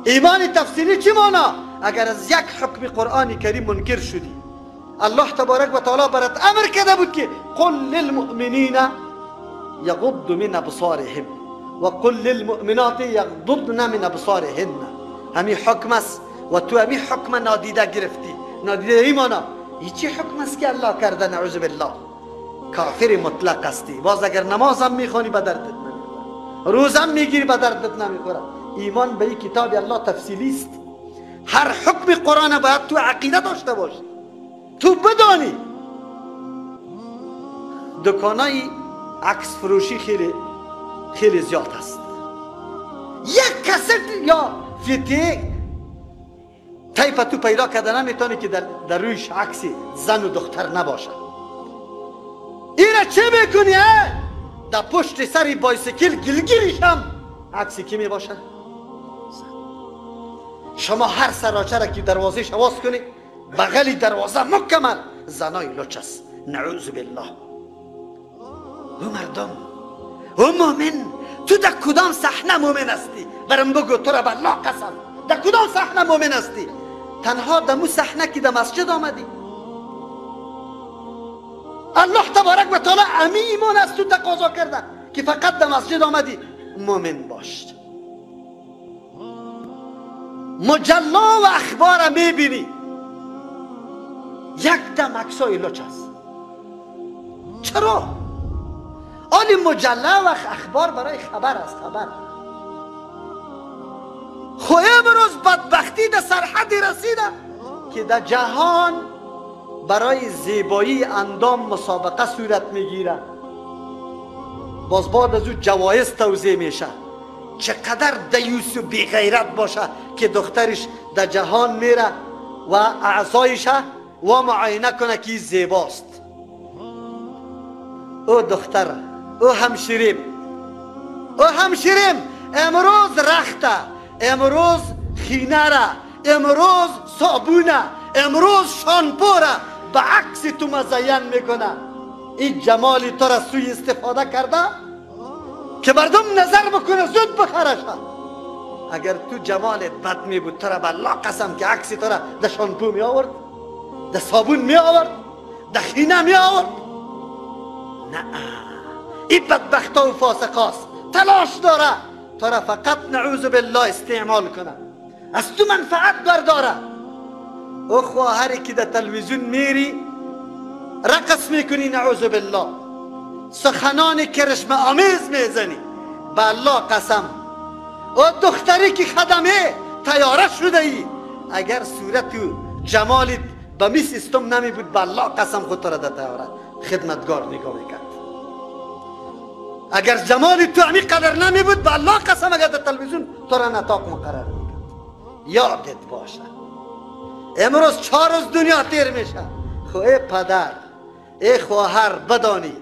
ایمان تفصیلی چی مانا؟ اگر از یک حکم قرآن کریم منکر شدی، الله تبارک و تعالی برات امر کرده بود که قل للمؤمنین یغضوا من ابصارهم و قل للمؤمنات یغضضن من ابصارهن. همی حکم است و تو همی حکم نادیده گرفتی. نادیده ایمانا ای چی حکم است که الله کرده؟ نعوذ بالله. کافر مطلق هستی. باز اگر نمازم میخوانی به دردت نمیخوره، روزم میگیری به دردت نمیخوره. ایمان به این کتاب الله تفصیلی است. هر حکم قرآن باید تو عقیده داشته باشی، تو بدانی. دکانای عکس فروشی خیلی خیلی زیاد است. یک کست یا فیتی تایپ تو پیدا کرده نمیتونی که در رویش عکس زن و دختر نباشه. اینا چه میکنی؟ در پشت سر بایسکل گلگیریش هم عکسی کی میباشه؟ شما هر سراچه را که دروازه شواز کنی، بغل دروازه مکمل زنای لچ است. نعوذ بالله. او مردم، او مؤمن، تو در کدام صحنه مؤمن هستی؟ برم بگو تو را به الله قسم، در کدام صحنه مؤمن هستی؟ تنها در مو صحنه که در مسجد آمدی. الله تبارک و تعالی امی ایمان از تو تقاضا کرده که فقط در مسجد آمدی مؤمن باش. مجلا و اخبار میبینی یک دم عکسای لچ است. چرا؟ آن مجله و اخبار برای خبر است، خبر. خو امروز بدبختی در سرحدی رسیده که در جهان برای زیبایی اندام مسابقه صورت میگیره. باز بعد از او جوایز توزیع میشه. چقدر دیوس و بیغیرت باشه که دخترش در جهان میره و اعضایش و معاینه کنه که زیباست. او دختر، او همشیریم، او همشیریم امروز رخته، امروز خینه را، امروز صابونه، امروز شامپوره به عکس تو مزین میکنه. این جمال تو را سوی استفاده کرده که مردم نظر بکنه زود بخرشه. اگر تو جمالت بد می بود، تو را به الله قسم که عکس تو را در شامپو می آورد، در صابون می آورد، در خینه می آورد. نه، این بدبختا و فاسقاست، تلاش داره تو را فقط نعوذ بالله استعمال کنه، از تو منفعت برداره. او خواهری که در تلویزیون میری رقص میکنی نعوذ بالله، سخنان کرشمه آمیز میزنی، به الله قسم. او دختری که خدمه تیاره شده ای، اگر صورت و جمالت به می سیستم نمی بود، به الله قسم خود را در تیاره خدمتگار نگاه میکرد. اگر جمال تو همی قدر نمی بود، به الله قسم اگر در تلویزیون تو را نطاق مقرر میکرد. یادت باشه امروز 4 روز دنیا تیر میشه. خو ای پدر، ای خواهر، بدانی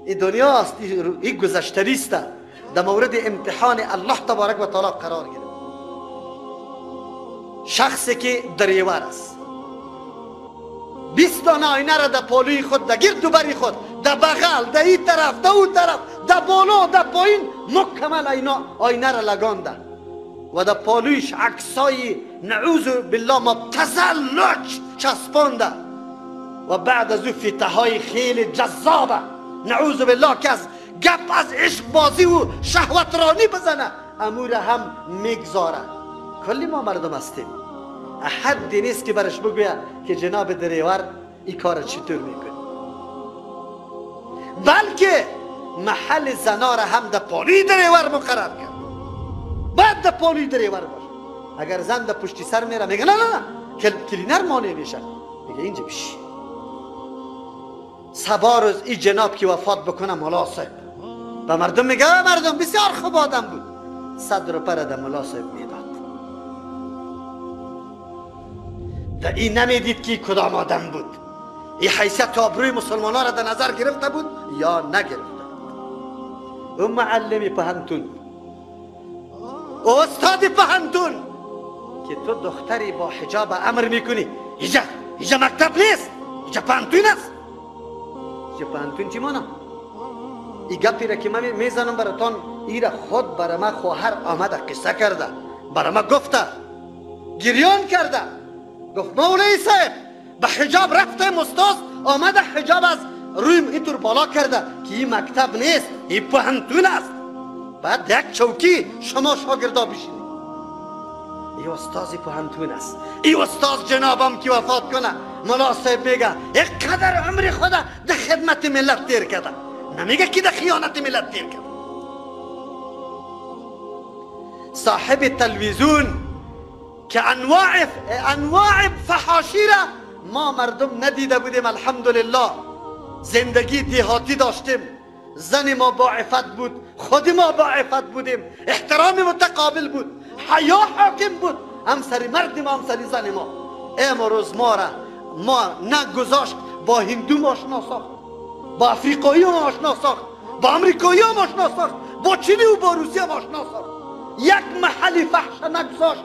این دنیا است، این گذشتنی است. در مورد امتحان الله تبارک و تعالی قرار گرفت. شخصی که دریور است، 20 دانه آینه را در پالوی خود، در گرد و بری خود، در بغل، در این طرف، در اون طرف، در بالا، در پایین، مکمل آینه را لگانده و در پالویش عکسای نعوذ بالله مبتذل لچ چسبانده و بعد از او فیته های خیلی جذابه نعوذ بالله که از گپ از عشق بازی و شهوت رانی بزنه، امور هم میگذاره. کلی ما مردم هستیم، حدی نیست که برش بگویه که جناب دریور این کار چطور میکنی، بلکه محل زنا را هم در پالوی دریور مقرر کرد. باید در پالوی دریور باشه. اگر زن در پشتی سر میره میگه نه نه نه، کلینر مانع میشه، میگه اینجا بشی. سبا روز این جناب که وفات بکنه ملا صاحب به مردم میگه مردم بسیار خوب آدم بود، 100 روپه را در ملا صاحب میداد. در این نمیدید که کدام آدم بود، این حیثیت آبروی مسلمان ها را در نظر گرفته بود یا نگرفته بود. او معلم پهنتون، او استاد پهنتون که تو دختری با حجاب امر میکنی، اینجا مکتب نیست، اینجا پهنتون است. اینجا پهنتون چی مانا؟ این گپی را که من میزنم براتان، ای را خود برای من خواهر آمده قصه کرده، برای ما گفته، گریان کرده، گفت مولوی صاحب به حجاب رفتم، استاد آمده حجاب از روی اینطور بالا کرده که این مکتب نیست، این پوهنتون است، بعد یک چوکی شما شاگردا بشینید. ای استاد پوهنتون است، ای استاد جنابم که وفات کنه، ملا صاحب میگه اینقدر عمر خدا در خدمت ملت تیر کرده، نمیگه که در خیانت ملت تیر کرده. صاحب تلویزیون که انواع فحاشی را ما مردم ندیده بودیم، الحمدلله زندگی دهاتی داشتیم، زن ما با عفت بود، خود ما با عفت بودیم، احترام متقابل بود، حیا حاکم بود، هم سر مرد ما هم سر زن ما. امروز ما را ما نگذاشت با هندو ما آشنا ساخت، با افریقایی ما آشنا ساخت، با امریکایی ما آشنا ساخت، با چینی و با روسیه ما آشنا ساخت. یک محل فحش نگذاشت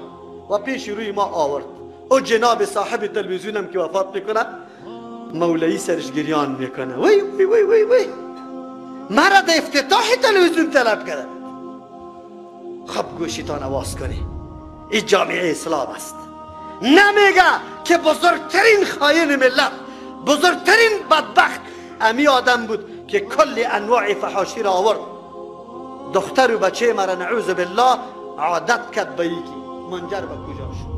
و پیش روی ما آورد. او جناب صاحب تلویزیونم که وفات میکنه، مولوی سرش گریان میکنه، وی وی وی وی وی مرا در افتتاح تلویزیون طلب کرده. خب گوشیتان آواز کنی، این جامعه اسلام است. نمیگه که بزرگترین خاین ملت، بزرگترین بدبخت امی آدم بود که کل انواع فحاشی را آورد. دختر و بچه مرا نعوذ بالله عادت کرد به یکی، منجر به کجا شد؟